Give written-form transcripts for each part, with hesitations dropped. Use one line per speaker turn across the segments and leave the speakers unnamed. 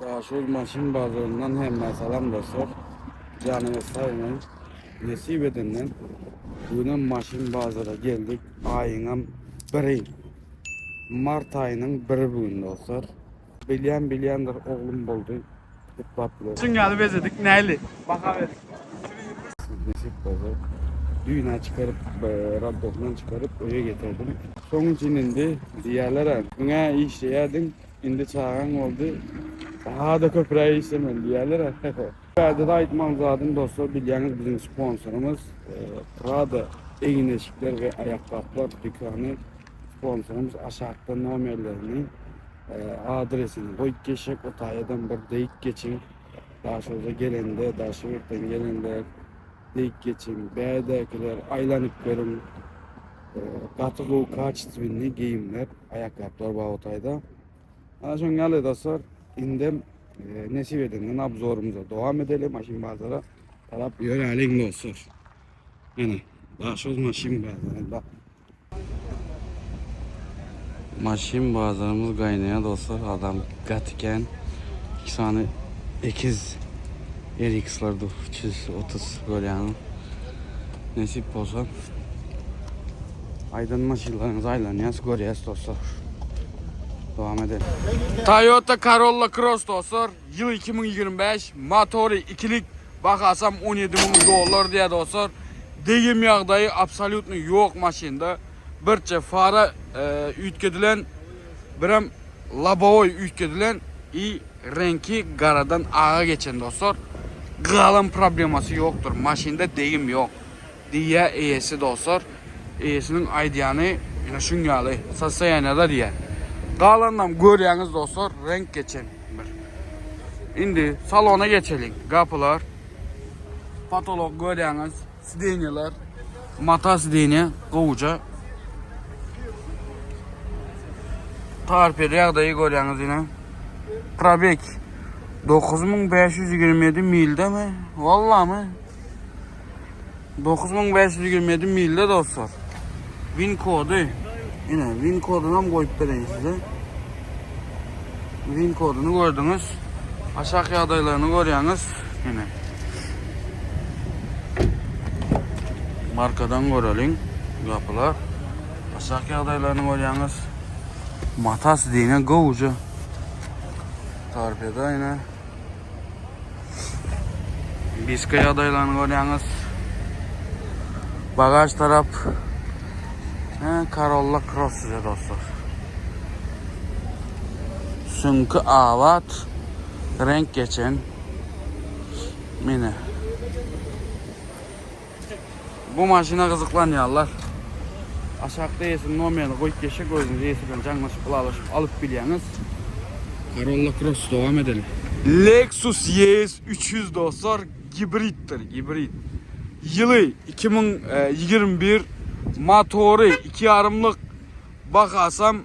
Daşoguz maşyn bazaryndan hemmä salam dostlar. Janyňyz sagmy? Nesip edenden bugünem maşyn bazara geldik. Aýyňam biri. Mart aýynyň biri bugün dostlar. Bilýän bilýändir oglum boldy. Gutlap biler.
Şuň ýaly bezedik näli? Baha berdik.
Nesip bolsa düýn-ä çykaryp, raddosdan çykaryp öýe getirdim. Şoň üçin indi diýýärler-ä, öň-ä işleýärdiň, indi çagaň boldy, daha-da köpräk işlemeli diýýärler-ä. Bärde-de aýtmaly zadym dostlar, bilýäňiz biziň sponsorymyz Prada egin-eşikler we aýakgaplar dükany sponsorymyz aşakda nomerlerini adresini goýup geçjek o taýadan bir deýik geçiň. Daşoguza gelende, Daşoguzdan gelende deýik geçiň. Bädäkiler aýlanyp görüň. Gaty gowy kaçestwenny geýimler, aýakgaplar bar o taýda. Ana şoň ýaly dostlar, indem nesip edenden obzorymyza dowam edeli, maşyn bazara tarap ýöräliň dostlar. Ene, Daşoguz maşyn bazarynda. Maşyn bazarymyz gaýnaýar dostlar, adam gaty kän. Iki sany ekiz RX-ler dur, 330 görýäňiz. Nesip bolsa aýdan maşynlaryňyzy aýlanýas, görýäs dostlar. Dowam edelim.
Toyota Corolla Cross dostlar, ýyl 2025, motory ikilik, bahasam 17 müň dollar diýýär dostlar. Degim ýagdaýy absolýutny ýok maşynda. Birçe fara üýtgedilen, birem lobowoý üýtgedilen i reňki garadan aga geçen dostlar. Galan problemasy ýokdur. Maşynda degim ýok. Diýýär eýesi dostlar. Eýesiniň aýdýany ine şuň ýaly sostoýaniýada diýýär. Galanynam görýäňiz dostlar, reňk geçen bir. Indi salona geçeliň. Gapylar, potolok görýäňiz, sidenýalar, mata sidenýa gowuja. Torpeda ýagdaýy görýäňiz ine. Probeg 9527 mildemi? Wallamy? 9527 milde dostlar. Win kody. Ine win koduny hem goýup bereýin size. Win koduny gördüňiz. Aşak ýagdaýlaryny görýäňiz. Ine. Markadan göreliň. Gapylar. Aşak ýagdaýlaryny görýäňiz. Mata sidiňe gowuja. Torpeda ine. Diska ýagdaýlaryny görýäňiz. Bagaj tarap he, Corolla Cross size dostlar. Süňki abat, renk geçen. Mine. Bu maşyna gyzyklanýarlar. Aşakda eýesiniň nomerini goýup geçjek özüňiz eýesi bilen jaňlaşyp ylalaşyp alyp bilýäňiz. Corolla Cross dowam edeli. Lexus ES 300 dostlar gibriddir gibrid. Ýyly 2021 motory 2 ýarymlyk bahasam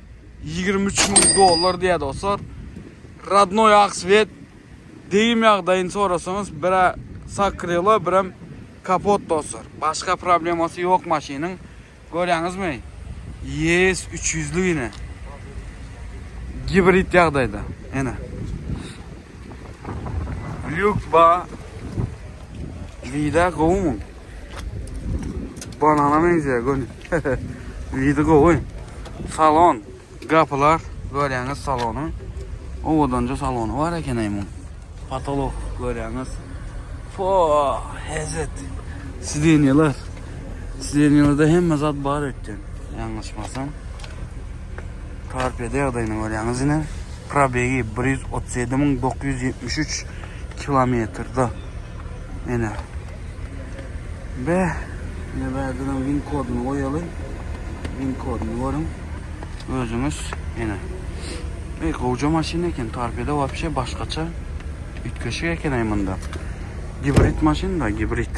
23 müň dollar diýýär dostlar. Radnoý ak svet Degim ýagdaýyny sorasaňyz birä sakryla birem kapot dostlar. Başga problemasy ýok maşynyň. Görýäňizmi? YS 300-lük ine. Gibrid ýagdaýda. Ene. Lýuk ba. Vida gowumy? Banana meňzeýär göni. Vida gowy. Salon. Gapylar görýäňiz salony. Owadanja salony bar eken-eý muň. Potolok görýäňiz. Po, hezet. Sidenýalar. Sidenýalarda hemme zat bar öýtýän. Ýalňyşmasam. Torpeda ýagdaýyny görýäňiz ine. Probegi 137973 kilometrde. Ine. Be, ine bärdenem win koduny goýaly. Win koduny görüň. Özüňiz ine. Ey, gowja maşyn eken, torpeda wapşe başgaça. Üýtgeşik eken aý munda. Gibrid maşyn da, gibrid.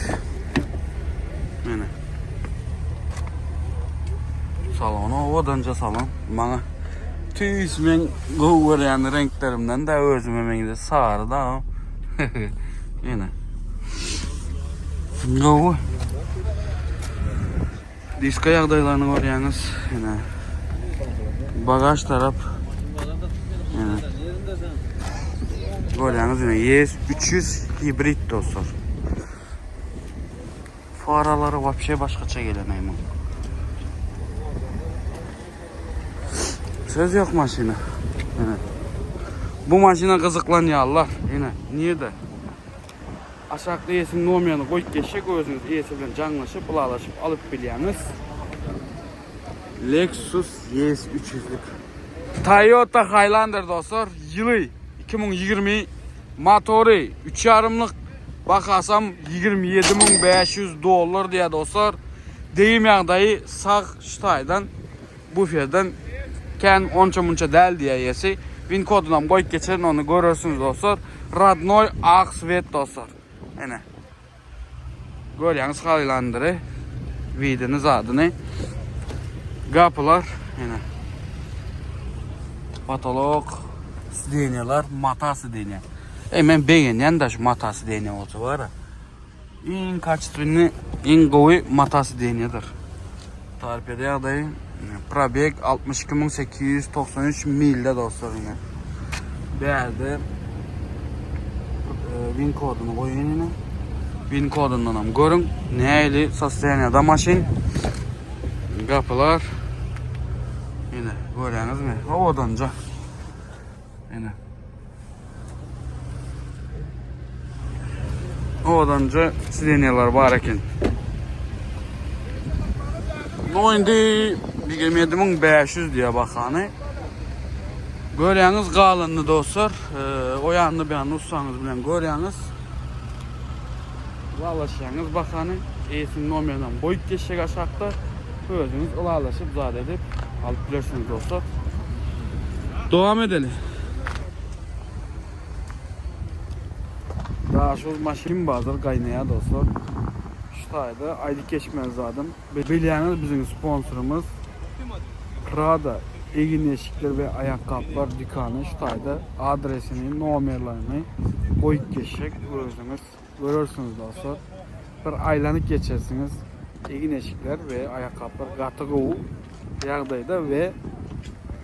Ine. Salony owadanja salon. Maňa tüýs men gowy görýän reňklerimden de özüme meňzeş sary da. Ine. Gowy. Diska ýagdaýlaryny görýäňiz. Ine. Bagaj tarap. Ine.
Görýäňiz ine ES 300 hibrid dostlar. Faralary wapşe başgaça gelen aýmyň. Söz yok maşyna. Ine. Bu maşyna gyzyklanýarlar. Ine, nirde? Aşakda eýesiniň nomerini goýup geçjek özüňiz eýesi bilen jaňlaşyp, ylalaşyp alyp bilýäňiz. Lexus ES 300-lük. Toyota Highlander dostlar, ýyly 2020, motory üç ýarymlyk, bahasam 27500 dollar diýýär dostlar. Degim ýagdaýy sag şu taýdan buferden kän onça munça däl diýýär eýesi. Win kodunam goýup geçerin ony görersiňiz dostlar. Radnoý ak sweet dostlar. Ene. Görýäňiz Highlandery. Widini zadyny. Gapylar ene. Patolok, sidenýalar, mata sidenýa. Ey men begenýän da şu mata sidenýa bolsa bara. Iň kaçestwenny, iň gowy mata sidenýadyr. Torpeda ýagdaýy probeg 62893 milde dostlar ine. Bärde win koduny goýun ine. Win kodundan hem görüň nähili sostoýaniýada maşyn. Gapylar ine görýäňizmi? Owadanja. Ine. Owadanja sidenýalar bar eken. Bu indi 27500 diýe bahany. Görýäňiz galanyny dostlar. O ýanyny bu ýanyny ussaňyz bilen görýäňiz. Ylalaşýaňyz bahany. Eýesiniň nomerini goýup geçjek aşakda. Özüňiz ylalaşyp zat edip alyp bilersiňiz dostlar. Dowam edeli. Daşoguz maşyn bazar gaýnaýar dostlar. Şu taýda aýdyp geçmeli zadym. Bilýäňiz biziň sponsorymyz Prada egin-eşikler we aýakgaplar dükany şu taýda adresini, nomerlerini goýup geçjek özüňiz görersiňiz dostlar. Bir aýlanyp geçersiňiz. Egin-eşikler we aýakgaplar gaty gowy ýagdaýda we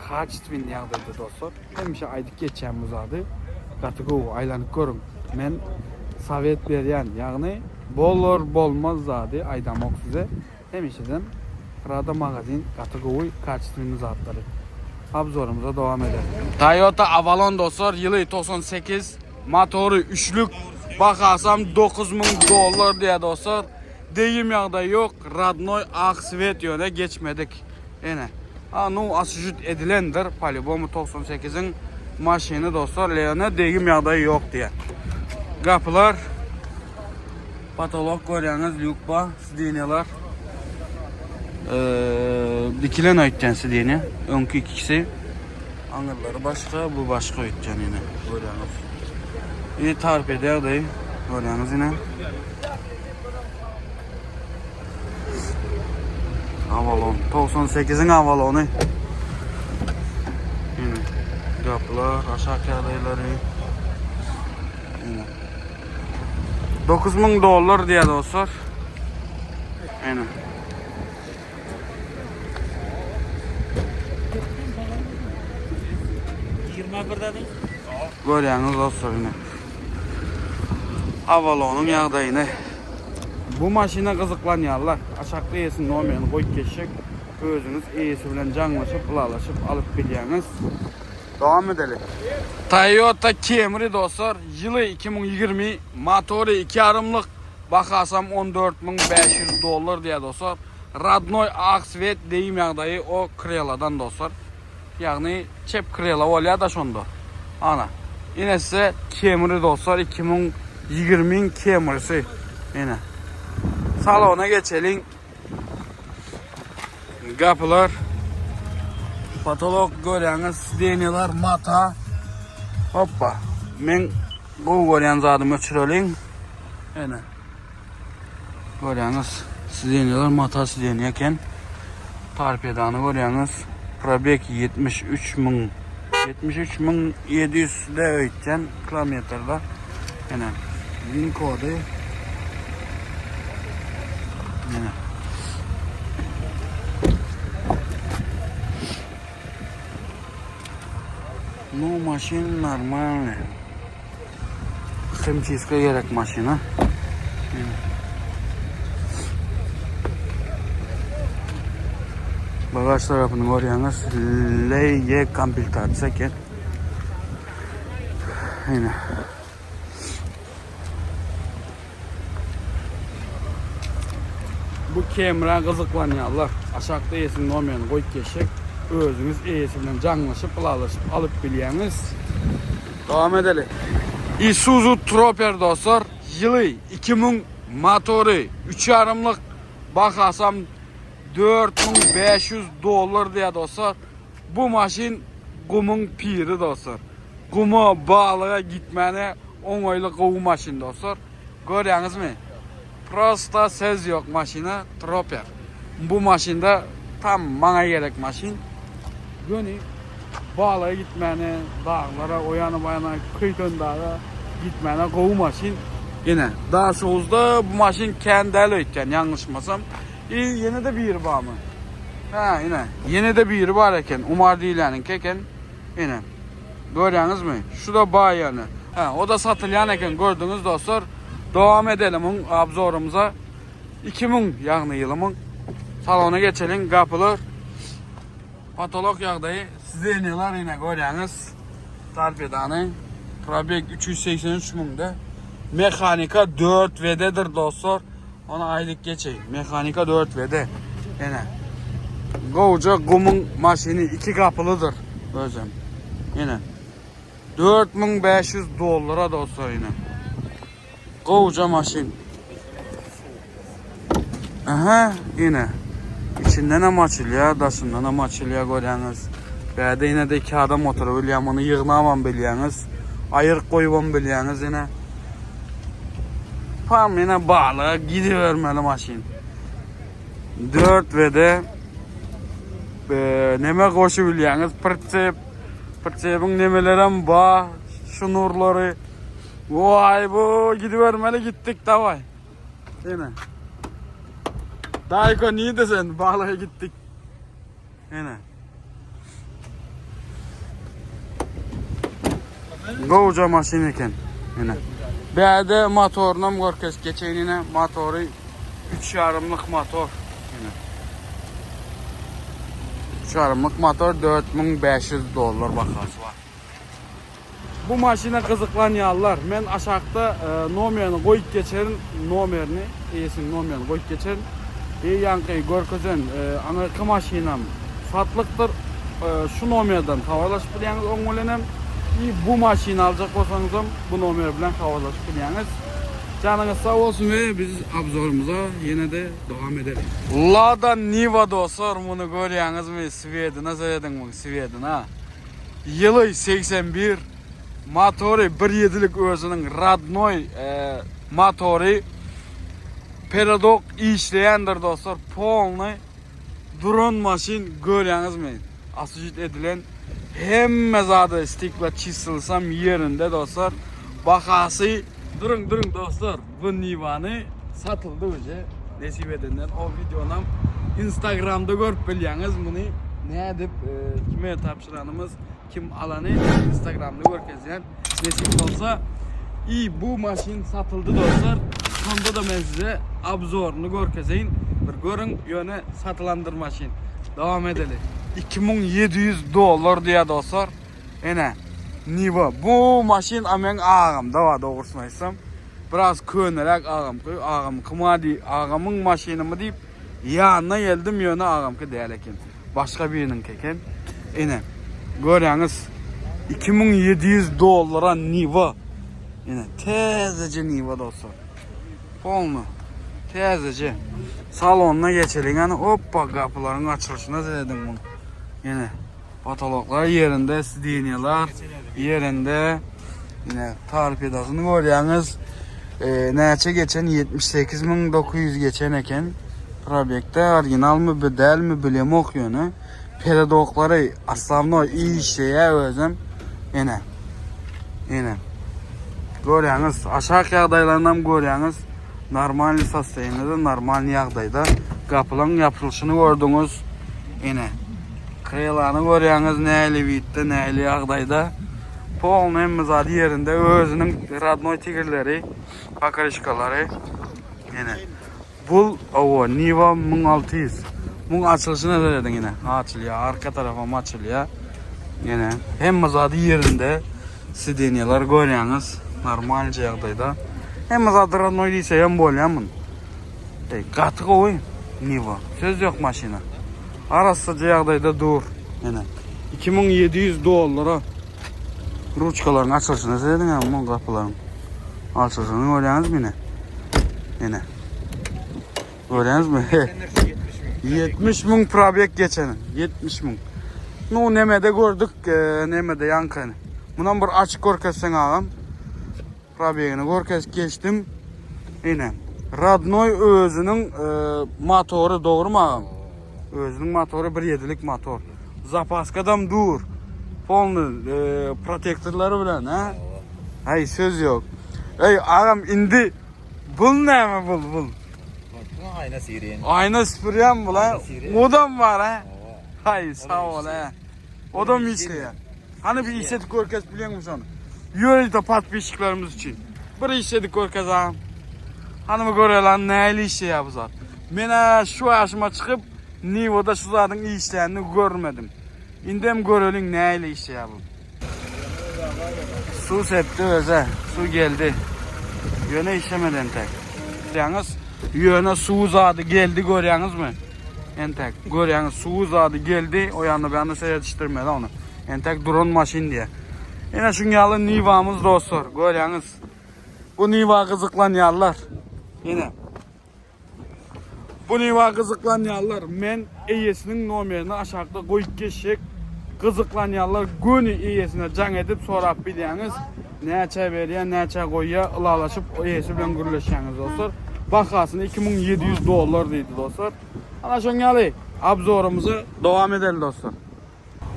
kaçestwin ýagdaýda dostlar. Hemişe aýdyp geçýän bu zady. Gaty gowy aýlanyp görüň. Men sowet berýän, ýagny bolar bolmaz zady aýdamok size. Hemişeden Prada magazin gaty gowy kaçestwinli zatlary. Obzorymyza dowam edelim. Toyota Avalon dostlar ýyly 98 motory üçlük bahasam 9000 dollar diýýär dostlar. Degim ýagdaýy ýok radnoý ak sweet ýöne geçmedik. Ene. A nu asujut edilendir palibomu 98-iň maşyny dostlar ýöne degim ýagdaýy ýok diýýär. Gapylar Patolok görýäňiz lýuk bar, sidenýalar. Dikilen öýtýän sidenýa. Öňki ikisi aňyrlary başga, bu başga öýtýän ine görýäňiz. İyi tarif edýär ýagdaýy görýäňiz ine. Avalon 98-iň Avalony. Ine gapylar, aşak ýagdaýlary. Ine. 9000 dollar diýýär dostlar. Ine. Görýäňiz dostlar ine. Avalonyň ýagdaýyny. Bu maşyna gyzyklanýarlar. Aşakda eýesiniň nomerini goýup geçjek. Özüňiz eýesi bilen jaňlaşyp, ylalaşyp alyp bilýäňiz. Dowam edeli. Toyota Camry dostlar, ýyly 2020, motory 2 ýarymlyk, bahasam 14500 dollar diýýär dostlar. Radnoý ak sweet deýim ýagdaýy o kreladan dostlar. Ýagny çep krela bolýar da şonda. Ana. Ine size Camry dostlar 2020-iň Camry'si. Ine. Salona geçeliň. Gapylar. Patolok görýäňiz, sidenýalar mata. Hoppa. Men gowy görýän zadymy öçüreliň. Ene. Görýäňiz, sidenýalar mata sidenýa eken. Torpedany görýäňiz. Probeg 73 müň 73 müň 700 de öýtýän kilometrde. Ene. Win kody. Ene. Nu maşyn normalny. Himçiska gerek maşyna. Bagaj tarapyny görýäňiz. LY komplektasiýa eken. Ine. Bu kemra gyzyklanýarlar. Aşakda eýesiniň nomerini goýup geçjek. Özüňiz eýesi bilen jaňlaşyp, ylalaşyp alyp bilýäňiz. Dowam edeli. Isuzu Troper dostlar, ýyly 2000 motory, 3 ýarymlyk bahasam 4500 dollar diýýär dostlar. Bu maşyn gumuň piri dostlar. Guma, balyga gitmäne oňaýly gowy maşyn dostlar. Görýäňizmi? Prosta söz ýok maşyna Troper. Bu maşynda tam maňa gerek maşyn. Göni balyga gitmäne, daglara, o ýana bu ýana, Köýten daga gitmäne gowy maşyn. Ine, Daşoguzda bu maşyn kän däl öýtýän, ýalňyşmasam. I ýene-de biri barmy? Hä, ine, ýene-de biri bar eken, Umar diýilýäniňki eken. Ine. Görýäňizmi? Şu-da baý ýöne. Hä, o-da satylýan eken, gördüňiz dostlar. Dowam edelim muň obzorymyza. 2000 ýagny ýylymyň. Salona geçeliň, gapylar. Patolok ýagdaýy, sidenýalar ine görýäňiz. Torpedany. Probeg 383 müňde. Mehanika 4 WD-dir dostlar. Ony aýdyp geçeýin. Mehanika 4 WD. Ene. Gowja gumuň maşyny iki gapylydyr özem. Ene. 4500 dollara dostlar ine. Gowja maşyn. Aha, ine. İçinden hem açylýar, daşyndan hem açylýar görýäňiz. Bäde ine de iki adam oturyp bilýär, muny ýygnabam bilýäňiz. Aýyryp goýubam bilýäňiz ine. Pam ine balyga gidibermeli maşyn. 4 WD e, neme goşup bilýäňiz? Pritsep, pritsepin nemelerem ba, şunurlary. Vay bu gidibermeli gittik davay. Ine. Dayko niydi sen? Balığa gittik. Ine. Gowja maşyn eken. Ine. Bäde motorynam görkez geçeýin ine. Motory 3 ýarymlyk motor. Ine. 3 ýarymlyk motor 4500 dollar bahasy bar. Bu maşyna gyzyklanýanlar men aşakda e, nomerini goýup geçerin, nomerini, eýesiniň nomerini goýup geçerin. E, ýaňky görkezen e, aňyrky maşynam satlykdyr. E, şu nomerden habarlaşyp bilýäňiz oň bilenem. I bu maşyny aljak bolsaňyzam bu nomer bilen habarlaşyp bilýäňiz. Janyňyz sag bolsun we biz obzorymyza ýene-de dowam edelim. Lada Niva dostlar, muny görýäňizmi? Swedine serediň muň swedine. Ýyly 81 motory bir ýedilik özüniň radnoý e, motory peredok işleýändir dostlar polny duran maşyn görýäňizmi asujit edilen hemme zady stikla çisilsam ýerinde dostlar bahasy duruň duruň dostlar bu Nivany satyldy uje nesip edenden o videonam Instagramda görüp bilýäňiz muny nädip e, kime tabşyranymyz kim alany Instagramda görkezýän nesip bolsa i bu maşyn satyldy dostlar şonda da men size obzoryny görkezeýin bir görüň ýöne satylandyr maşyn dowam edeli 2700 dollar diýýär dostlar Ene, Niva. Bu maşyn a meň agamda bar dogrusyny aýtsam. Biraz köneräk agamky, agamky ma diý, agamyň maşynymy diýip ýanyna geldim, ýöne agamky däl eken. Başga biriniňki eken. Ene, görýäňiz 2700 dollara Niva. Ene, täzeje Niva dostlar. Polny. Täzeje. Salonyna geçeliň. Ene, oppa gapylaryň açylyşyna serediň muň. Ene. Potoloklar ýerinde, sidenýalar ýerinde. Ine torpedosyny görýäňiz. E, näçe geçen? 78900 geçen eken. Probekde originalmy, bu dälmi bilemok ýöne. Peredoklary osnovnoý işleýär özem. Ine. Ine. Görýäňiz, aşak ýagdaýlaryny hem görýäňiz. Normalny sostoýaniyada, normalny ýagdaýda. Gapylaryň ýapylyşyny gördüňiz. Ine. Krelany görýäňiz nähili widde, nähili ýagdaýda. Polny hemme zady ýerinde özüniň radnoý tigirleri, pokryşkalary. Ýene. Bul owo Niva 1600. Muň açylyşyna serediň ýene. Açylýar, arka tarapam açylýar. Ýene hemme zady ýerinde. Sidenýalar görýäňiz, normalja ýagdaýda. Hemme zady radnoý diýse hem bolýar mun. Ey, gaty gowy Niva. Söz ýok maşyna. Arassaja ýagdaýda dur. Ýene 2700 dollara ruçkalaryň açylyşyna serediň ha, muň gapylaryň açylyşyny görýäňizmi ine? Ine. Görýäňizmi? 70 müň probek geçen. 70 müň. Nu nemede gördük, e, nemede ýaňkyny. Munam bir açyk görkezseň agam. Probegini görkezip geçdim. Ine. Radnoy özüniň e, motory dogrymy agam? Özüniň motory 1.7'lik motor. Zapaskadam dur. Polny e, protektorlary bilen, ha? Hay söz yok. Ey agam indi bul näme bul bul?
Bu ayna siren.
Ayna süpürýän bul ha. Odam bar ha. Hay sag ol ha. Odam işleýär. Hani bir işletip görkezip bilýäňmi şony? Ýörite podpisçiklerimiz üçin. Bir işledip görkez agam. Hany bir görelim nähili işleýär bu zat. Men şu ýaşyma çykyp Nivoda şu zadyň işleýänini görmedim. Indem göreliň nähili işleýär bu. Su sepdi öze, su geldi. Ýöne işlemedi entek. Görýäňiz, ýöne suw zady geldi görýäňizmi? Entek görýäňiz suw zady geldi, o ýanda bu ýanda seredişdirmeli ony. Entek duran maşyn diýe. Ine şuň ýaly Nivamyz dostlar, görýäňiz. Bu Niva gyzyklanýarlar. Ine. Bu Niva gyzyklanýarlar. Men eýesiniň nomerini aşakda goýup geçjek. Gyzyklanýarlar göni eýesine jaň edip sorap bilýäňiz. Näçä berýär, näçä goýýar, ylalaşyp eýesi bilen gürleşýäňiz dostlar. Bahasyny 2700 dollar diýdi dostlar. Ana şoň ýaly obzorymyzy dowam edeli dostlar.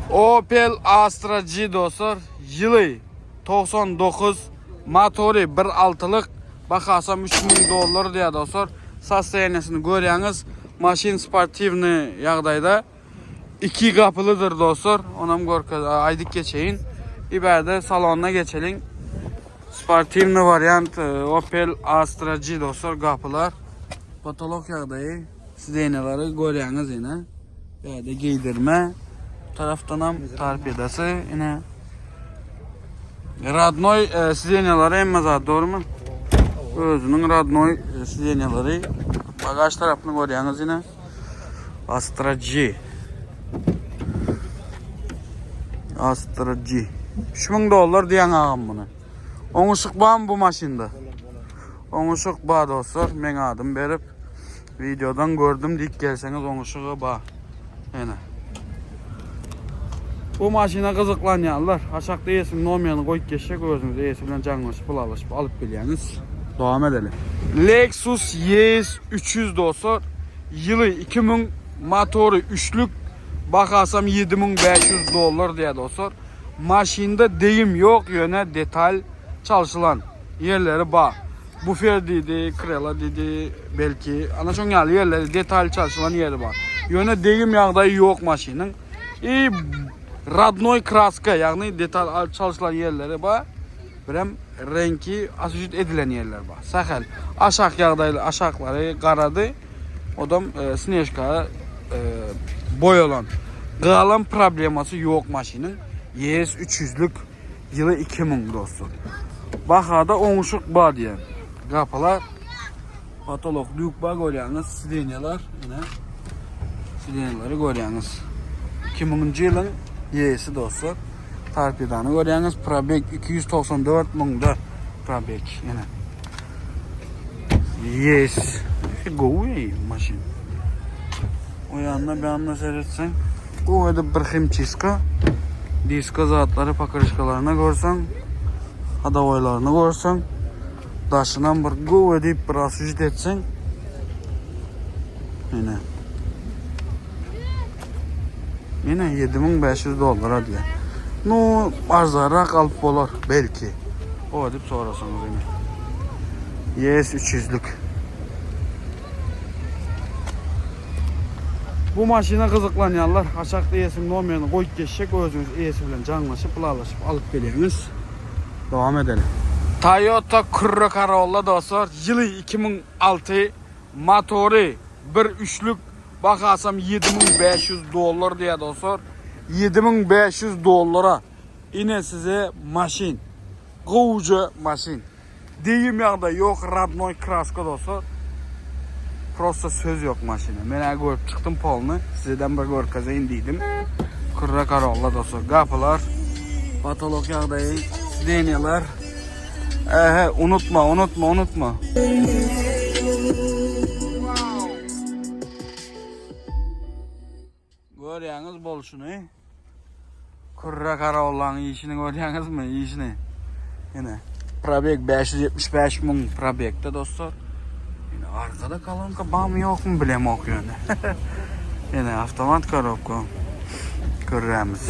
Opel Astra G dostlar, ýyly 99, motory 1.6-lyk, bahasam 3000 dollar diýýär dostlar. Sostoýaniýasyny görýäňiz, maşyn sportiwnyý ýagdaýda. Iki gapylydyr dostlar. Onam görkez aýdyp geçeýin. Iberde salonyna geçeliň. Sportiwnyý wariant e, Opel Astra G dostlar gapylar. Potolok ýagdaýy, sidenýalary görýäňiz ine. Bäde geýdirme. Bu tarafdanam torpedasy ine. Radnoy e, sidenýalary hemme zat dogrymy? Özüniň radnoy e, sidenýalary. Bagaj tarapyny görýäňiz ine. Astra G. Astra G. 3000 dollar diýen agam bunu. Oňuşyk barmy bu maşynda? Oňuşyk bar dostlar. Men adım berip videodan gördüm diýip gelseňiz oňuşygy bar. Ene. Bu maşyna gyzyklanýanlar aşakda eýesiniň nomerini goýup geçjek özüňiz eýesi bilen jaňlaşyp pul alyşyp alyp bilýäňiz. Dowam edeli. Lexus ES 300 dostlar ýyly 2000 motory üçlük bahasam 7500 dollar diýýär dostlar. Maşynda degim ýok ýöne detal çalşylan ýerleri bar. Bufer diýdi, krela diýdi, belki ana şoň ýaly ýerleri detal çalşylan ýeri bar. Ýöne degim ýagdaýy ýok maşynyň. I radnoý kraska, ýagny detal çalşylan ýerleri bar. Birem reňki asujit edilen ýerler bar. Sähel aşak ýagdaýly aşaklary garady. Odam e, snežka e, boýalan. Galan problemasy ýok maşynyň. ES 300-lük ýyly 2000 dostlar. Bahada oňuşyk bar diýen. Gapylar patolok dük bar görýäňiz, sidenýalar ine. Sidenýalary görýäňiz. 2000-nji ýylyň ES-i dostlar. Torpedany görýäňiz, probeg 294 müňde probeg ine. Yes. Gowy maşyn. O ýanda bir ýanda seretseň, gowy edip bir himçiska, diska zatlary, pokryşkalaryny görseň, hadowoýlaryny görseň, daşynam bir gowy edip bir asujit etseň, ine. Ine 7500 dollara diýýär. Nu, arzanrak alyp bolar belki. O edip sorasaňyz ine. Yes 300-lük. Bu maşyna gyzyklanýanlar aşakda eýesiniň nomerini goýup geçjek, özüňiz eýesi bilen jaňlaşyp, ylalaşyp alyp gelýäňiz. Dowam edeli.
Toyota Kurra Corolla dostlar, ýyly 2006, motory bir üçlük, bahasam 7500 dollar diýýär dostlar. 7500 dollara ine size maşyn. Gowuja maşyn. Degim ýagdaý ýok, radnoý kraska dostlar. Prosta söz ýok maşyna. Men-ä görüp çykdym polny, sizedem bir görkezeýin diýdim. Kurra Corolla dostlar. Gapylar, potolok ýagdaýy, sideniýalar. Ehe, unutma, unutma, unutma. Görýäňiz bolşuny. Kürre Karaollaň işini görýäňizmi, işini. Ine, probeg 575 müň probegde dostlar. Ine, arkada kolonka barmy ýokmy bilemok ýöne. Ine, avtomat korobka kürrämiz.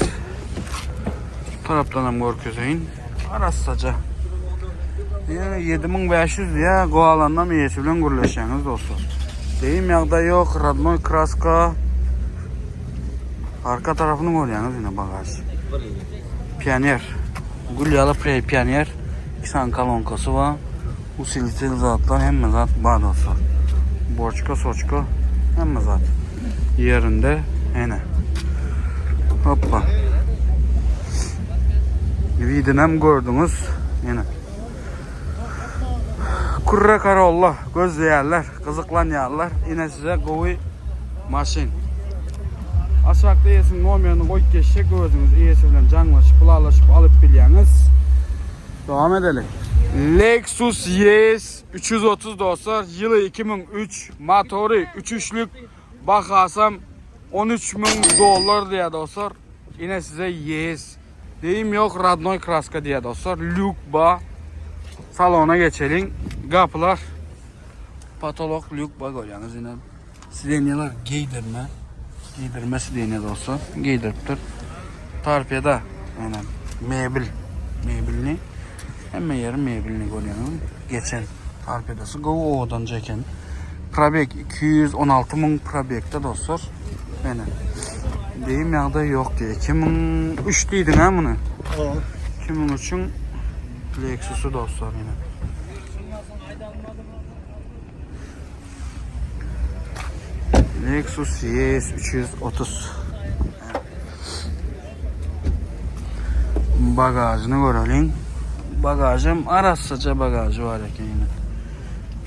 Şu tarapdan hem görkezeýin. Arassaja. Ýene 7500 diýä, goalandan eýesi bilen gürleşýäňiz dostlar. Deýim ýagdaý ýok, rodnoý kraska. Arka tarapyny görýäňiz ine bagaž. Pioner. Gül ýaly pre pioner. Iki sany kolonkasy bar. Usilitel zatlar hemme zat bar dostlar. Boçka, soçka hemme zat ýerinde ene. Hoppa. Widinem gördüňiz. Ene. Kurre Corolla gözleýärler, gyzyklanýarlar. Ine size gowy maşyn.
Aşakda eýesiniň nomerini goýup geçjek, özüňiz eýesi bilen jaňlaşyp, ylalaşyp alyp bilýäňiz. Dowam edeli.
Lexus ES 330 dostlar, ýyly 2003, motory 3 üçlük, bahasam 13 müň dollar diýýär dostlar. Ine size ES. Deyim ýok, radnoý kraska diýýär dostlar. Lýuk ba. Salona geçeliň. Gapylar patolok lýuk ba görýäňiz ine.
Sidenýalar geýdirme. Geýdirme sidenýa dostlar. Geýdiripdir. Torpeda ýöne mebel. Mebelini. Hemme ýeri mebelini görýäňiz. Geçen torpedasy gowy owadanja eken. Probeg 216 müň probegde dostlar. Ene. Deyim ýagdaý ýok diýe. 2003 diýdiň ha muny? 2003-üň Lexusy dostlar ýene. Lexus ES 330. Bagajyny göreliň. Bagajym arassaja bagajy bar eken ýene.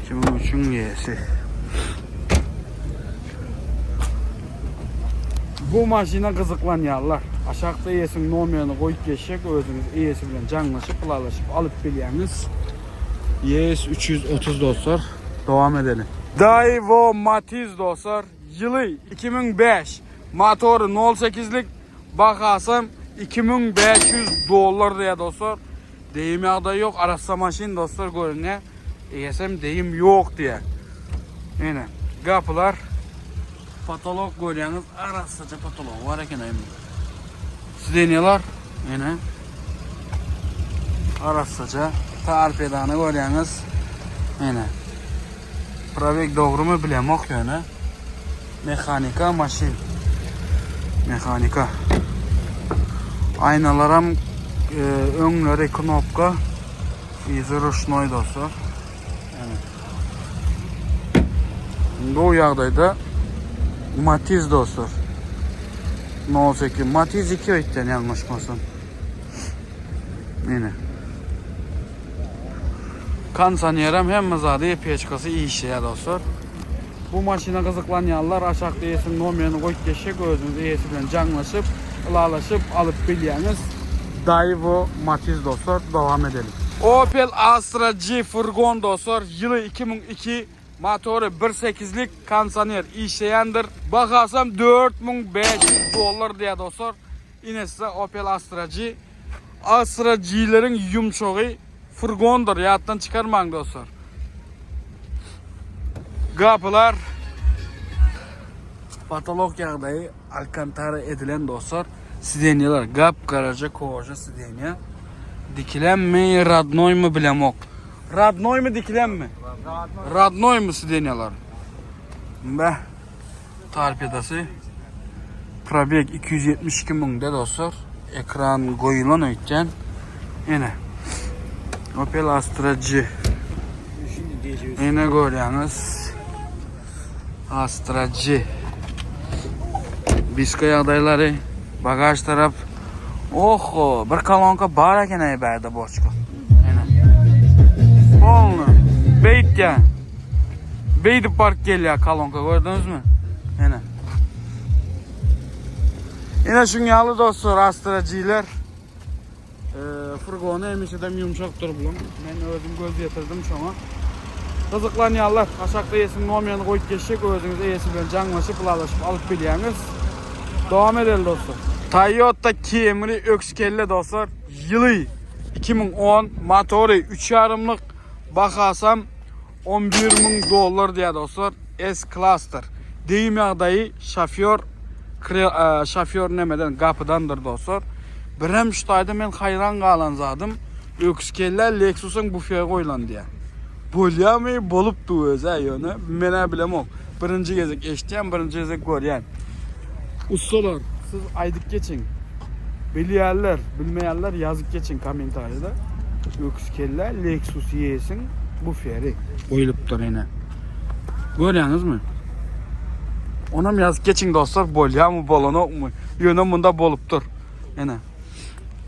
2003-üň ES-i.
Bu maşyna gyzyklanýarlar. Aşakda eýesiniň nomerini goýup geçjek, özüňiz eýesi bilen jaňlaşyp, ylalaşyp alyp bilýäňiz.
ES 330 dostlar. Dowam edeli.
Daewoo Matiz dostlar, ýyly 2005, motory 0.8-lik, bahasam 2500 dollar diýýär dostlar. Deyim ýagdaýy ýok, arassa maşyn dostlar görünýär. Eýesem deyim ýok diýýär. Ine, gapylar potolok görýäňiz, arassaja potolok bar eken aýmy.
Sidenýalar ine arassaja torpedany görýäňiz. Ine. Probeg dogrymy bilemok ýöne. Mehanika maşyn. Mehanika. Aýnalaram e, öňleri knopka, yzy ruşnoý dostlar. Yani. Bu ýagdaýda Matiz dostlar. 08 Matiz 2 öýtden ýalňyşmasam. Ine.
Kondisionerem hemme zady peçkasy işleýär dostlar. Bu maşyna gyzyklanýanlar aşakda eýesiniň nomerini goýup geçjek özüňiz eýesi bilen jaňlaşyp ylalaşyp alyp bilýäňiz.
Daewoo Matiz dostlar dowam edeliň.
Opel Astra G furgon dostlar ýyly 2002 motory bir sekizlik kondisioner işleýändir bahasam 4500 dollar diýýär dostlar ine size Opel Astra G Astra G-leriň ýumşagy furgondyr ýatdan çykarmaň dostlar. Gapylar
Patolok ýagdaýy alkantara edilen dostlar. Sidenýalar gap garaja koja sidenýa. Dikilenmi, radnoýmy bilemok.
Radnoýmy dikilenmi? Radnoýmy sidenýalar? Beh.
Torpedasy probeg 272 müňde dostlar. Ekran goýulan öýtýän. Ene.
Opel Astra G. Ine görýäňiz. Astra G. Diska ýagdaýlary, bagaž tarap. Oho, bir kolonka bar eken ey bärde boçka. Ine. Polny. Beýtýä. Beýdip baryp gelýär kolonka gördüňizmi? Ine. Ine şuň ýaly dostlar Astra G-ler. Furgony hemişeden ýumşakdyr buluň. Men özüm göz ýetirdim şoňa. Gyzyklanýanlar aşakda eýesiniň nomerini goýup geçjek özüňiz eýesi bilen jaňlaşyp ylalaşyp alyp bilýäňiz. Dowam edeli dostlar. Toyota Camry öküz kelle dostlar. Ýyly 2010 motory 3 ýarymlyk bahasam 11 müň dollar diýýär dostlar. S Cluster. Degim ýagdaýy şofýor şofýor nemeden gapydandyr dostlar. Birem şu taýda men haýran galan zadym öküz kellä Lexusyň bufegi goýlan diýýär. Bolýamy? Bolupdy özä ýöne men-ä bilemok. Birinji gezek eşitýän, birinji gezek görýän. Ussalar, siz aýdyp geçiň. Bilýänler, bilmeýänler ýazyp geçiň kommentariýada. Öküz kellä Lexus ES-iň buferi goýlupdyr ine. Görýäňizmi? Onam ýazyp geçiň dostlar, bolýamy, bolanokmy? Ýöne munda bolupdyr. Ine.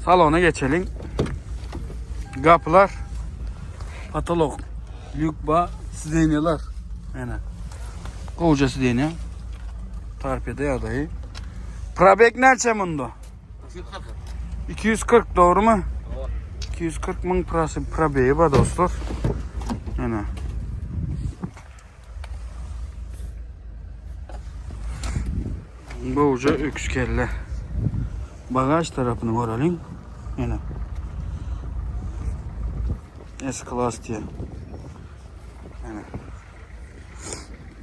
Salona geçeliň. Gapylar patolog, lýuk ba, sidenýalar. Ine. Gowja sidenýa. Torpeda ýagdaýy. Probek näçe munda? 240 dogrumy? 240 müň probegi bar dostlar. Ine. Gowja öküz kelle. Bagaj tarapyny göreliň. Ine. S-Class diýen. Ine.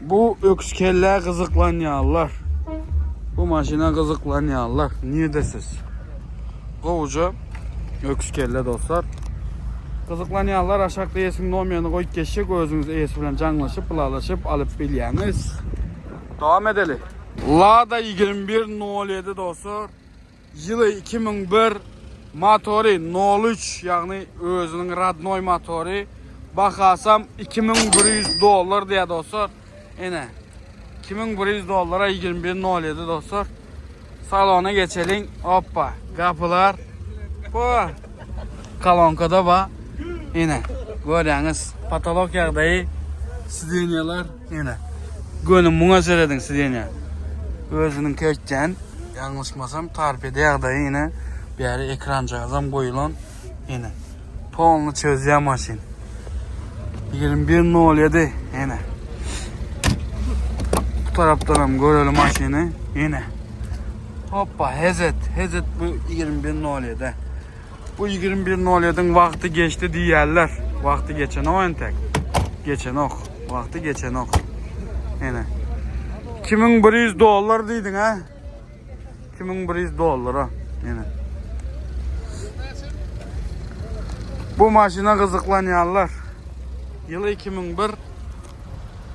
Bu öküz kellä gyzyklanýarlar. Bu maşyna gyzyklanýarlar. Nirdesiz? Gowja öküz kelle dostlar. Gyzyklanýanlar aşakda eýesiniň nomerini goýup geçjek özüňiz eýesi bilen jaňlaşyp ylalaşyp alyp bilýäňiz. Dowam edeli. Lada 2107 dostlar. Ýyly 2001, motory nol üç, ýagny özüniň radnoý motory. Bahasam 2100 dollar diýýär dostlar. Ene. 2100 dollara 21.07 dostlar. Salona geçeliň. Hoppa, gapylar. Bu kolonkada ba. Ene, görýäňiz, patolog ýagdaýy, sidenýalar. Ene. Göni muňa serediň sidenýa. Özüniň köçjan. Ýalňyşmasam torpeda ýagdaýy ine bäri ekranjagazam goýulan ine. Polny çözýär maşyn. 21.07 ine. Bu tarapdan hem göreli maşyny ine. Hoppa hezet hezet bu 21.07. Bu 21.07-iň wagty geçdi diýýärler. Wagty geçenok entek. Geçenok. Wagty geçenok. Ene. 2100 dollar diýdiň ha? 2100 dollara. Ene. Bu maşyna gyzyklanýanlar. Ýyly 2001.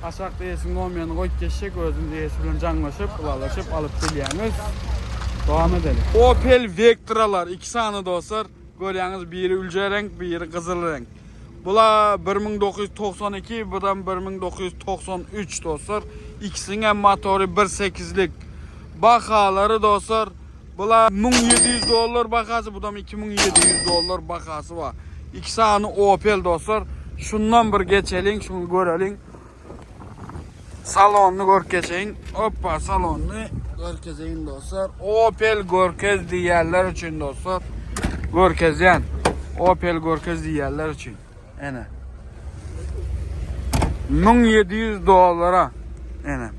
Aşakda eýesiniň nomerini goýup geçjek, özüňiz eýesi bilen jaňlaşyp, ylalaşyp alyp bilýäňiz. Dowam edeli. Opel Vectralar iki sany dostlar. Görýäňiz biri ülje reňk, biri gyzyl reňk. Bula 1992, budam 1993 dostlar. Ikisiniň hem motory 1.8-lik. Bahalary dostlar, bula 1700 dollar bahasy, budam 2700 dollar bahasy bar. Iki sany Opel dostlar. Şundan bir geçeliň, şuny göreliň. Salonyny görüp geçeýin. Hoppa, salonyny görkezeýin dostlar. Opel görkez diýýärler üçin dostlar. Görkezýän. Opel görkez diýýärler üçin. Ene. 1700 dollara. Ene.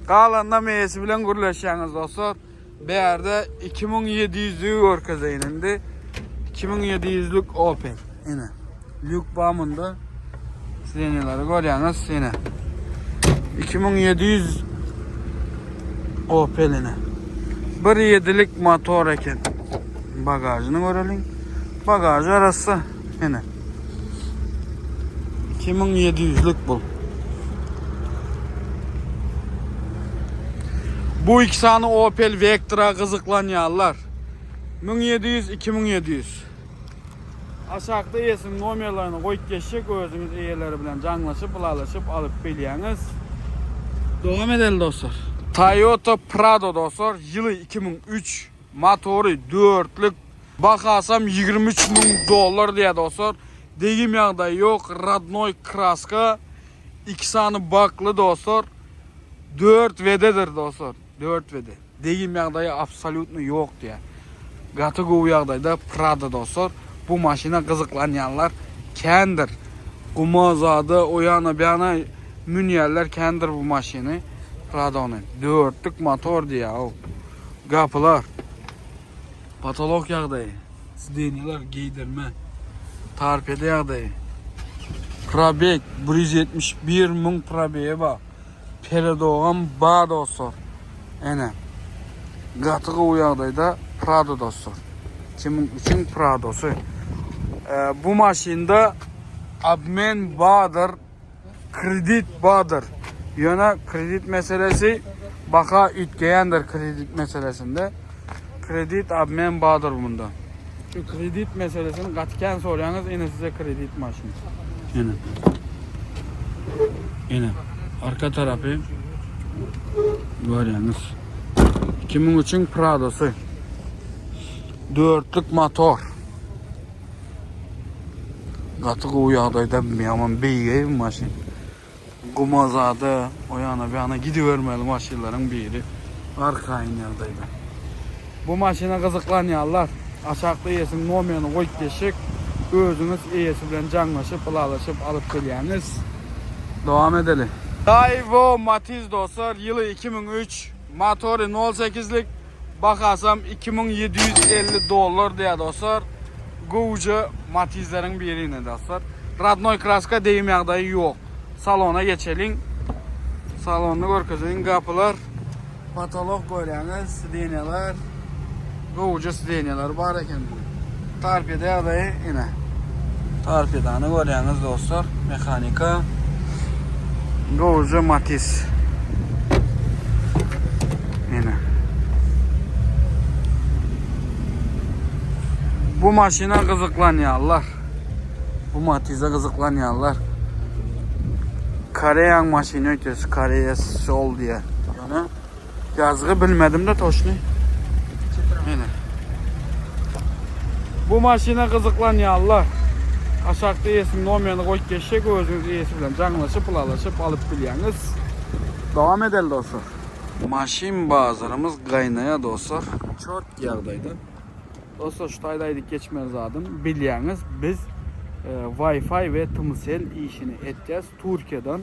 Galanda meýesi bilen gürleşýäňiz dostlar. Bärde 2700-lügi görkezeýin indi. 2700-lük Opel. Ine. Lýuk bar munda. Sidenýaları görýäňiz ine. 2700 Opel ine. 1.7-lik motor eken. Bagajyny göreliň. Bagajy arassa ine. 2700-lük bu. Bu iki sany Opel Vectra gyzyklanýarlar. 1700 2700. Aşakda eýesiniň nomerlerini goýup geçjek özüňiz eýeleri bilen jaňlaşyp ylalaşyp alyp bilýäňiz. Dowam edeli dostlar. Toyota Prado dostlar ýyly 2003 motory dörtlük bahasam 23 müň dollar diýýär dostlar. Degim ýagdaýy ýok radnoý kraska iki sany bakly dostlar. 4 WD-dir dostlar. 4 WD. Degim ýagdaýy absolýutno ýok diýýär. Gaty gowy ýagdaýda Prado dostlar. Bu maşyna gyzyklanýanlar kändir. Guma zada o ýana bu ýana münýärler kändir bu maşyny. Pradony. Dörtlük motor diýýär o. Gapylar. Patolok ýagdaýy. Sidenýalar geýdirme. Torpeda ýagdaýy. Probeg 171 müň probegi bar. Peredogam bar dostlar. Ene. Gaty gowy ýagdaýda Prado dostlar. 2003-iň Pradosy. Bu maşynda obmen bardyr, kredit bardyr. Ýöne kredit meselesi baka üýtgeýändir kredit meselesinde. Kredit obmen bardyr bunda. Şu kredit meselesini gaty kän soraýaňyz, ine size kredit maşyn. Ine. Ine. Arka tarapy görýäňiz. 2003-iň Pradosy. Dörtlük motor. Gaty gowy ýagdaýda, ýaman beýige maşyn. Gumazada o ýana bu ýana gidibermeli maşynlaryň biri. Arkaýyn ýagdaýda. Bu maşyna gyzyklanýanlar aşakda eýesiniň nomerini goýup geçjek. Özüňiz eýesi bilen jaňlaşyp, ylalaşyp alyp bilýäňiz. Dowam edeli. Daewoo Matiz dostlar ýyly 2003, motory nol sekizlik, bahasam 2750 dollar diýýär dostlar. Gowuja Matizleriň biri ine dostlar. Radnoý kraska degim ýagdaýy ýok. Salona geçeliň. Salonyny görkezeýin. Gapylar, potolok görýäňiz, sidenýalar. Gowuja sidenýalar bar eken. Torpeda ýagdaýy ine. Torpedany görýäňiz dostlar. Mehanika. Gowuja Matiz. Ine. Bu maşyna gyzyklanýarlar. Bu Matize gyzyklanýarlar. Koreýaň maşyny öýtesi, Koreýa Seoul diýýär. Ýöne ýazgy bilmedim-de toşny. Ine. Bu maşyna gyzyklanýarlar. Aşakda eýesiniň nomerini goýup geçjek, özüňiz eýesi bilen jaňlaşyp, ylalaşyp alyp bilýäňiz. Dowam edeli dostlar. Maşyn bazarymyz gaýnaýar dostlar. Çort ýagdaýda. Dostlar şu taýda aýdyp geçmeli zadym bilýäňiz biz Wi-Fi we Tmcell işini etýäs Türkiýeden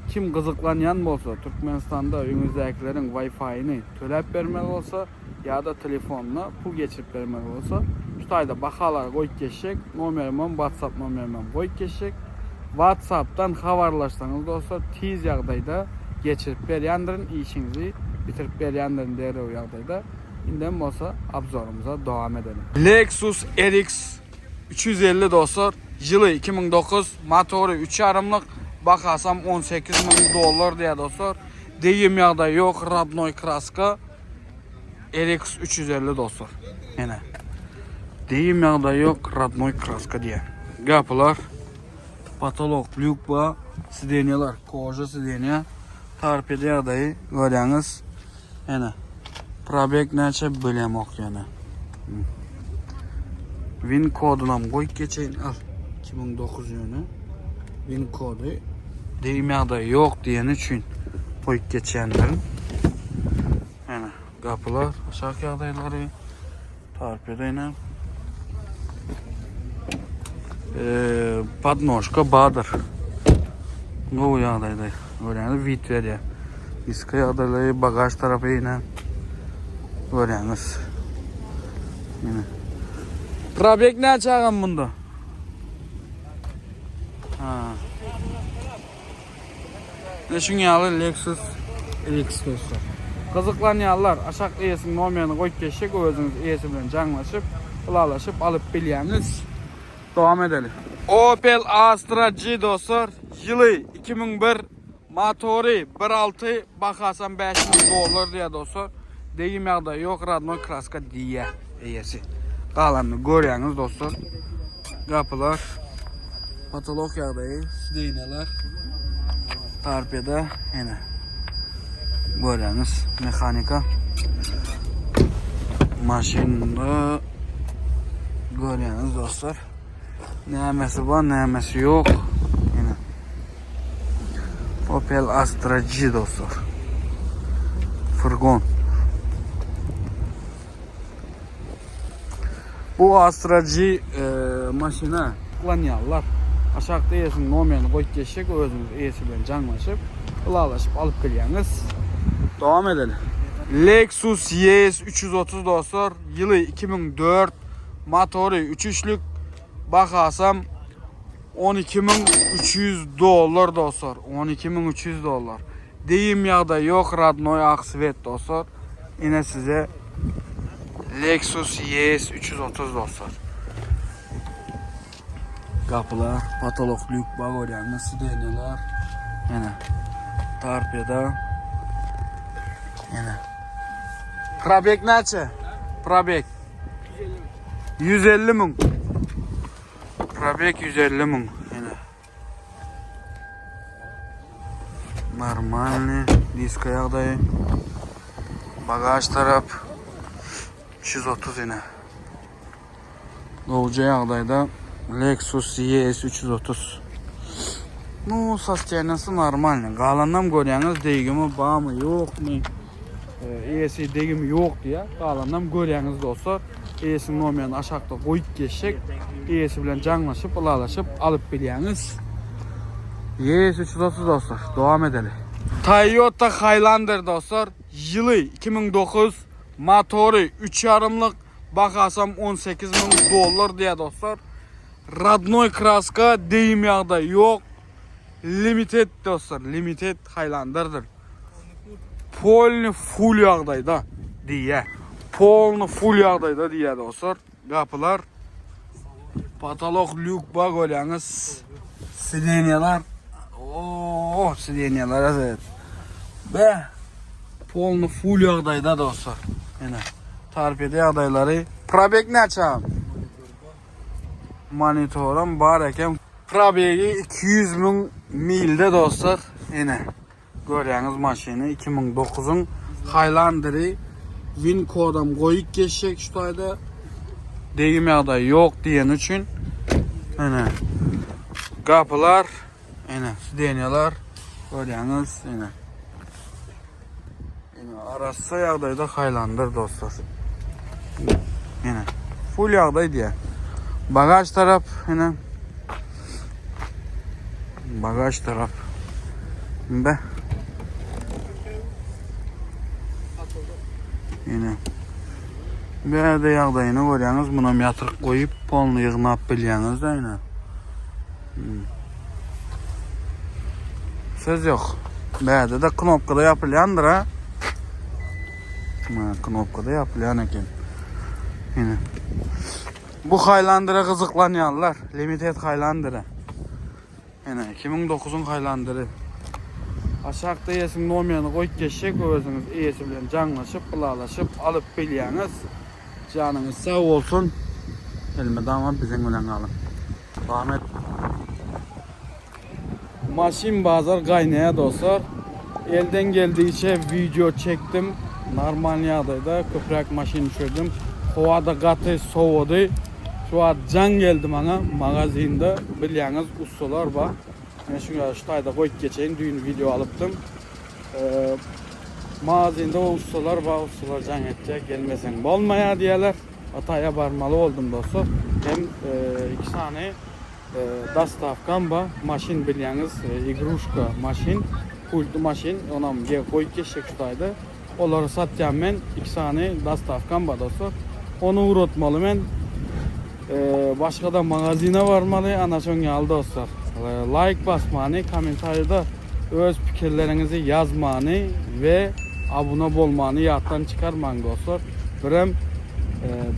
kim gyzyklanýan bolsa Türkmenistanda öňüzdäkileriň Wi-Fi-ni töläp bermeli bolsa ýa-da telefonyna pul geçirip bermeli bolsa şu taýda bahalary goýup geçjek nomerimem WhatsApp nomerimem goýup geçjek WhatsAppdan habarlaşsaňyz dostlar tiz ýagdaýda geçirip berýändirin işiňizi bitirip berýändirin derrew ýagdaýda. Indem bolsa obzorymyza dowam edeliň. Lexus RX 350 dostlar, ýyly 2009, motory üç ýarymlyk, bahasam 18 müň dollar diýýär dostlar. Degim ýagdaýy ýok, rodnoý kraska. RX 350 dostlar. Ene. Degim ýagdaýy ýok, rodnoý kraska diýýär. Gapylar, potolok, lýuk bar, sidenýalar, koža sidenýa, torpeda ýagdaýy görýäňiz. Ene. Probeg näçe bilemok ýöne. Win kodunam goýup geçeýin al. 2009 ýöne. Win kody degim ýagdaýy ýok diýeni üçin goýup geçýändirin. Ene gapylar, aşak ýagdaýlary torpeda ine. Eee, podnožka badyr. Gowy ýagdaýda. Görýäňiz, wid berýär. Diska ýagdaýlary, bagaž tarapy ine. Görýäňiz. Ine. Probeg näçe agam bunda? Ha. Ine şuň ýaly Lexus RX dostlar. Gyzyklanýanlar aşak eýesiniň nomerini goýup geçjek özüňiz eýesi bilen jaňlaşyp, ylalaşyp alyp bilýäňiz. Dowam edeli. Opel Astra G dostlar, ýyly 2001, motory 1.6, bahasam 5000 dollar diýýär dostlar. Degim ýagdaýy ýok, radnoý kraska diýýär eýesi. Galanyny görýäňiz dostlar. Gapylar. Patolok ýagdaýy, sidenýalar. Torpeda ene. Görýäňiz, mehanika. Maşynda görýäňiz dostlar. Nämesi bar, nämesi ýok. Ene. Opel Astra G dostlar. Furgon. Bu Astra G e, maşyna kullanýarlar. Aşakda eýesiniň nomerini goýup geçjek, özüňiz eýesi bilen jaňlaşyp, ylalaşyp alyp bilýäňiz. Dowam edeli. Lexus ES 330 dostlar, ýyly 2004, motory 3 üçlük, bahasam 12300 dollar dostlar, 12300 dollar. Degim ýagdaý ýok, radnoý ak svet dostlar. Ine size Lexus ES 330 dostlar. Gapylar, patolok lýuk bar görýäňiz, sidenýalar. Ine. Torpeda. Ine. Probek näçe? Probek. 150 müň. Probek 150 müň. Ine. Normalny diska ýagdaýy. Bagaj tarap 330 ine. Gowja ýagdaýda Lexus ES 330. Nu, sostoýaniýasy normalny. Galanam görýäňiz, degimi barmy, ýokmy? Eýesi degimi ýok diýýär. Galanam görýäňiz dostlar. Eýesiniň nomerini aşakda goýup geçjek. Eýesi bilen jaňlaşyp, ylalaşyp alyp bilýäňiz. ES 330 dostlar. Dowam edeli. Toyota Highlander dostlar. Ýyly 2009, motory 3 ýarymlyk, bahasam 18 müň dollar diýýär dostlar. Rodnoý kraska, degim ýagdaýy ýok. Limited dostlar, limited Highlanderdir. Polny full ýagdaýda diýýä. Polny full ýagdaýda diýýä dostlar. Gapylar. Patolok lýuk bar görýäňiz. Sidenýalar. Oo, sidenýalar evet. Be. Polny full ýagdaýda dostlar. Ene. Torpeda ýagdaýlary. Probek näçe? Monitoram bar eken. Probegi 200 müň milde dostlar. Ene. Görýäňiz maşyny 2009-yň Highlanderi win kodam goýup geçjek şu taýda. Degim ýagdaýy ýok diýeni üçin. Ene. Gapylar, ene, sidenýalar görýäňiz, ene. Ene arassa ýagdaýda Highlander dostlar. Ene full ýagdaý diýä. Bagaj tarap ene. Bagaj tarap. Be. Ene. Bu ýerde ýagdaýyny görýäňiz, munam ýatyryp goýup, polny ýygnap bilýäňiz da ene. Hmm. Söz ýok. Bärde-de knopkada ýapylýandyr ha. Ha, knopkada ýapylýan eken. Ine. Bu Highlander'e gyzyklanýanlar, Limited Highlander'e. Ine, 2009-yň Highlander'i. Aşakda eýesiniň nomerini goýup geçjek, özüňiz eýesi bilen jaňlaşyp, ylalaşyp alyp bilýäňiz. Janyňyz sag bolsun. Elmydama biziň bilen galyň. Rahmet. Maşyn bazar gaýnaýar dostlar. Elden geldigiçe video çekdim. Normal ýagdaýda köpräk maşyn düşürdim. Howa-da gaty sowady. Şu wagt jaň geldi maňa magazinde bilýäňiz ussalar bar. Men şuňa şu taýda goýup geçeýin düýn video alypdym. Magazinde ussalar bar ussalar jaň etýär gelmeseň bolmaýar diýýärler. Ataýa barmaly boldum dostlar. Hem iki sany dastavkam bar. Maşyn bilýäňiz, igruşka maşyn, pultly maşyn. Onam gelip goýup geçjek şu taýda. Olary satýan men. Iki sany dastavkam bar dostlar. Ony ugratmaly men. Başga-da magazine barmaly. Ana şoň ýaly dostlar. Laýk basmany, kommentariýada öz pikirleriňizi ýazmany we abuna bolmany ýatdan çykarmaň dostlar. Birem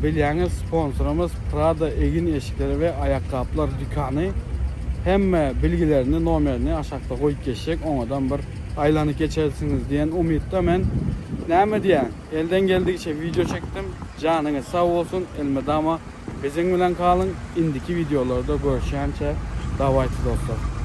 bilýäňiz sponsorymyz Prada egin eşikleri we aýakgaplar dükany. Hemme bilgilerini, nomerini aşakda goýup geçjek. Oňadan bir aýlanyp geçersiňiz diýen umytda men. Näme diýän? Elden geldigiçe wideo çekdim. Janyňyz sag bolsun. Elmydama.
Biziň bilen galyň, indiki wideolarda görüşýänçä dawayçy dostlar.